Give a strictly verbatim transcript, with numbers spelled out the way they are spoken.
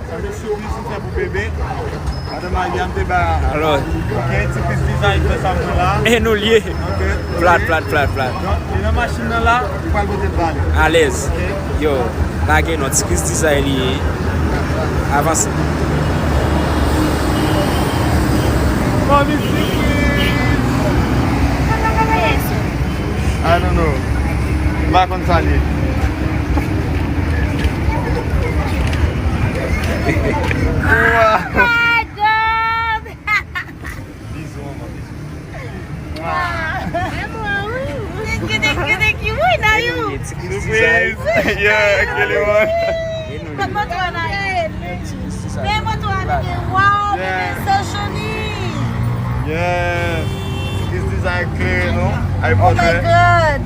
Sa se sipriz m fè pou bebe. Madan Maria, m te ba. Alò. Ok, ti plis dizay fè sa mwen la. E nou l ye. Ok. Plat, plat, plat, plat. Donk, li nan machin nan la, li pral pote l ba nou. Alèz. Ok. Yo, lage non, ti plis dizay li ye. Avanse. Mami sipriz! I don't know. M pa konn sa l ye. Wow! My God! Bizou, manman, bizou. Thank you, thank you, thank you. Uy, Nayou! Sipriz! Yeah, Kelly one. Mwen montre Nayou. Mwen montre Nayou. Wow, bebe, so joli. Yeah. Sipriz dizay klere, non? Ay, oh my God.